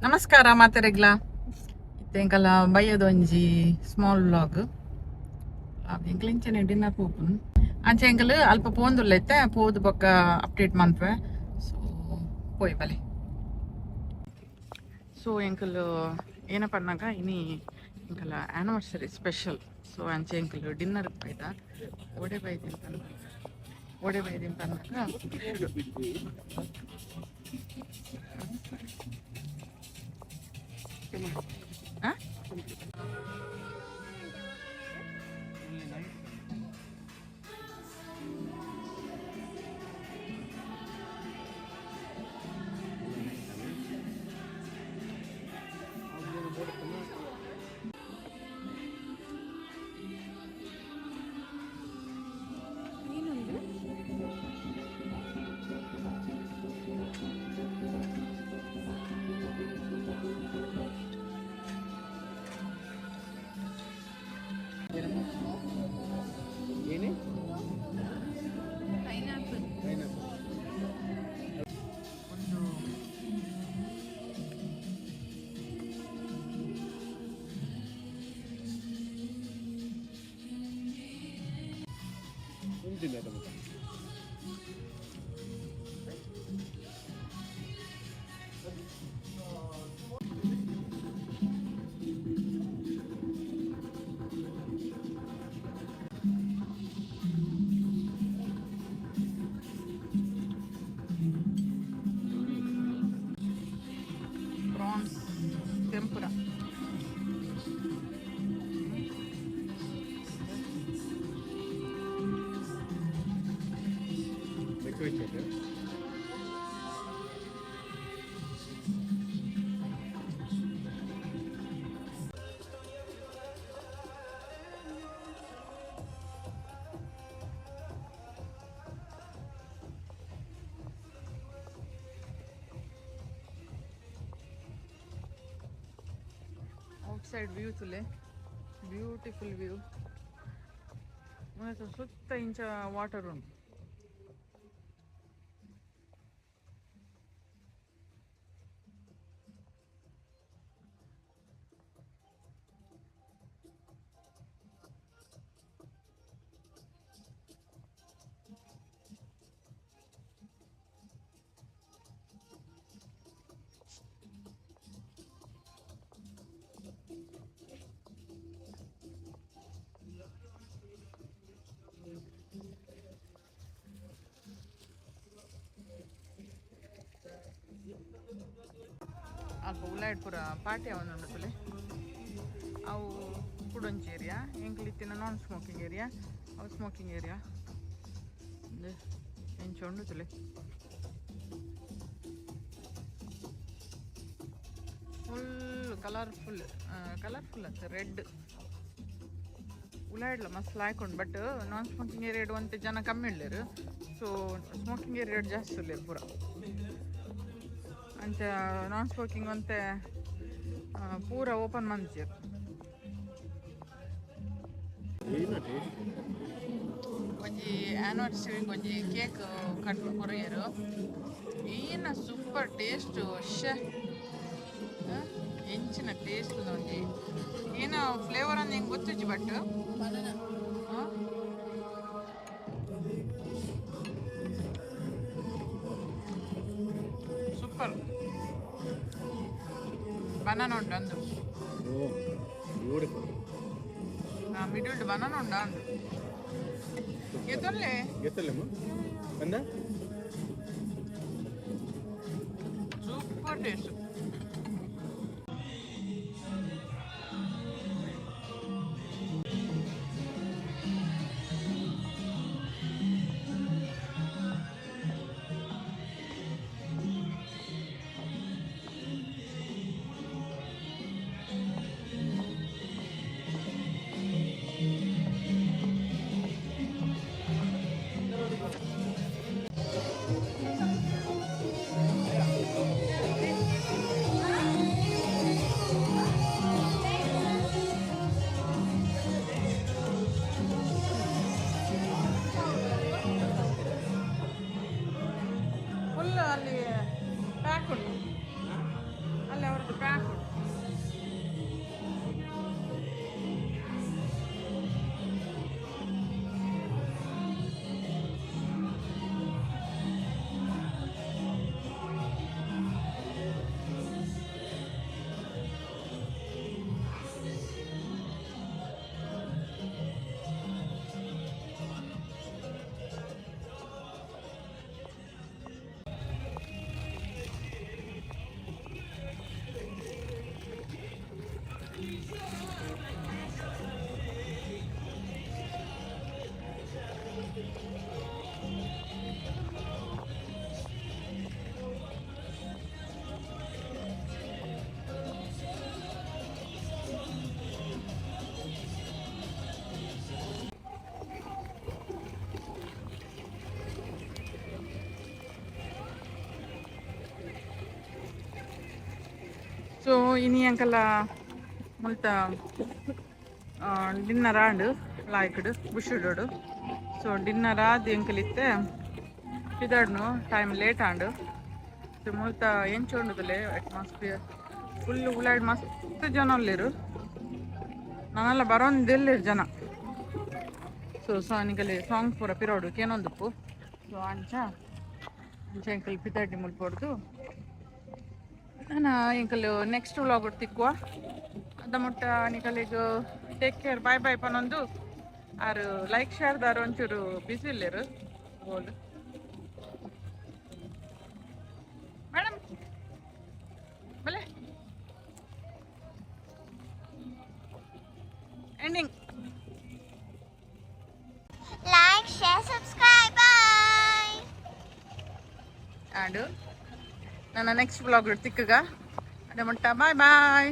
ನಮಸ್ಕಾರ ಮಾತೆರೆಗ್ಲ. ಇತ್ತೆ ಬಯ್ಯದ ಒಂಜಿ ಸ್ಮಾಲ್ ವ್ಲಾಗ್. ಎಂಕಲ್ ಇಂಚನೆ ಡಿನ್ನರ್ ಪೋಪುನು. ಅಂಚೆ ಎಂಕಲ್ ಅಲ್ಪ ಪೋಂದುಲ್ಲ ಇತ್ತೆ ಪೋದು ಬೊಕ್ಕ ಅಪ್ಡೇಟ್ ಮನ್ಪೆ. ಸೊ ಪೋಯ್ ಬಲೆ. ಸೊ ಎಂಕಲ್ ಏನಪ್ಪ ಪನ್ನಾಗ ಇನಿ ಎಂಕಲ ಆನಿವರ್ಸರಿ ಸ್ಪೆಷಲ್. ಸೊ ಅಂಚೆ ಎಂಕಲ್ ಡಿನ್ನರ್ ಪೋಯ್ದ. ಓಡೆ ಬೈದಿನ ಪನ್ನ, ಓಡೆ ಬೈದಿನ ಪನ್ನಾಗ ಆ? ಏನೇ? ಪೈನಾಪಲ್. ಪೈನಾಪಲ್. ಒಂದು ಉಂಟಿಲ್ಲ ಟೊಮೆಟೊ. Prawns tempura. ಲೆಕ್ಕ. ಔಟ್ಸೈಡ್ ವ್ಯೂ ತುಲೆ, ಬ್ಯೂಟಿಫುಲ್ ವ್ಯೂ. ಸುತ್ತ ಇಂಚ ವಾಟರ್ ಉಂಟು. ಅಲ್ಪ ಉಲಾಯ್ಡ್ ಪೂರ ಪಾರ್ಟಿ ಅವನುಂಡು ತುಲೆ. ಅವು ಕುಡೊಂಜಿ ಏರಿಯಾ, ಎಂಕ್ಲು ಇತ್ತಿನ ನಾನ್ ಸ್ಮೋಕಿಂಗ್ ಏರಿಯಾ, ಅವು ಸ್ಮೋಕಿಂಗ್ ಏರಿಯಾ. ಎಂಚ ಉಂಡು ತುಲೆ. ಫುಲ್ ಕಲರ್ಫುಲ್, ಕಲರ್ಫುಲ್ ಅಂತ ರೆಡ್. ಉಲಾಯ್ಡ್ಲ ಮಸ್ತ್ ಲಾಯ್ಕೊಂಡು. ಬಟ್ ನಾನ್ ಸ್ಮೋಕಿಂಗ್ ಏರಿಯಾಡ್ ಒಂತೆ ಜನ ಕಮ್ಮಿ ಉಳ್ಳೇರು. ಸೊ ಸ್ಮೋಕಿಂಗ್ ಏರಿಯಾಡ್ ಜಾಸ್ತಿ ಉಳ್ಳೇರು ಪೂರ. ಅಂಚ ನಾನ್ ಸ್ಮೋಕಿಂಗ್ ಒಂತೆ ಪೂರ ಓಪನ್ ಮಂಚೇರ್. ಒಂಜಿ ಆನಿವರ್ಸರಿ ಒಂಜಿ ಕೇಕ್ ಕಟ್ ಕೊರಿಯರು. ಈನ ಸೂಪರ್ ಟೇಸ್ಟ್. ಶೆ, ಎಂಚಿನ ಟೇಸ್ಟ್ ಒಂಜಿ. ಏನ ಫ್ಲೇವರ್ ಅಂದ್ ಹೆಂಗೆ ಗೊತ್ತಿಜ್ಜಿ, ಬಟ್ ಸೂಪರ್. ಬನಾನ ಉಂಟು ಅಂದು. ಓ ಬ್ಯೂಟಿಫುಲ್. ಮಿಡಿಲ್ಡ್ ಬನಾನ ಉಂಡ ಅಂದು. ಎತ್ತೊಲ್ಲೆ. ಗೆತ್ತಲ್ಲಮ್ಮ ಅಂದ. Super taste. ಪ್ಯಾಕ್. ಸೊ ಇನಿ ಅಂಕಲ ಮುಲ್ತ ಡಿನ್ನರ್ ಆಂಡ್ ಲಾಯ್ಕಡ್ ಬುಷುಡೋಡು. ಸೊ ಡಿನ್ನರ್ ಆದ್ ಎಂಕಲಿತ್ತೆ ಪಿದಡ್ನು, ಟೈಮ್ ಲೇಟ್ ಆಂಡ್. ಸೊ ಮುಲ್ತ ಎಂಚ ಉಂಡುದಲೆ ಅಟ್ಮಾಸ್ಫಿಯರ್ ಫುಲ್ ಉಲಾಯ್ಡ್ ಮಸ್ತ್ ಜನ ಉಲ್ಲೆರ್. ನಾನೆಲ್ಲ ಬರೋಂದೆಲ್ಲೆರ್ ಜನ. ಸೊ ಸೊ ನಿಕಲೆ ಸಾಂಗ್ ಪೂರ ಪಿರೋಡು ಕೇನೊಂದುಪ್ಪು. ಸೊ ಅಂಚ ಅಂಚ ಎಂಕಲ್ ಪಿದಡ್ನಿ ಮುಲ್ಪೊಡ್ದು ನಾನು ಎಂಕಲ್ ನೆಕ್ಸ್ಟ್ ವ್ಲಾಗ್ ತಿಕ್ಕುವ. ಅದ ಮುಟ್ಟ ನಿಕಲೆಗ್ ಟೇಕ್ ಕೇರ್, ಬಾಯ್ ಬಾಯ್ ಪನೊಂದು. ಆರು ಲೈಕ್ ಶೇರ್ ದಾರು ಒಂಚೂರು ಬಿಸಿ ಇಲ್ಲೇರು ಗೋಲ್ಡ್ ಮೇಡಮ್ ಬಲೆ ending. Like, share, subscribe. Bye. And ನನ್ನ ನೆಕ್ಸ್ಟ್ ವ್ಲಾಗ್ ತಿಕ್ಕಗ. ಅದ ಮುಟ್ಟ ಬಾಯ್ ಬಾಯ್.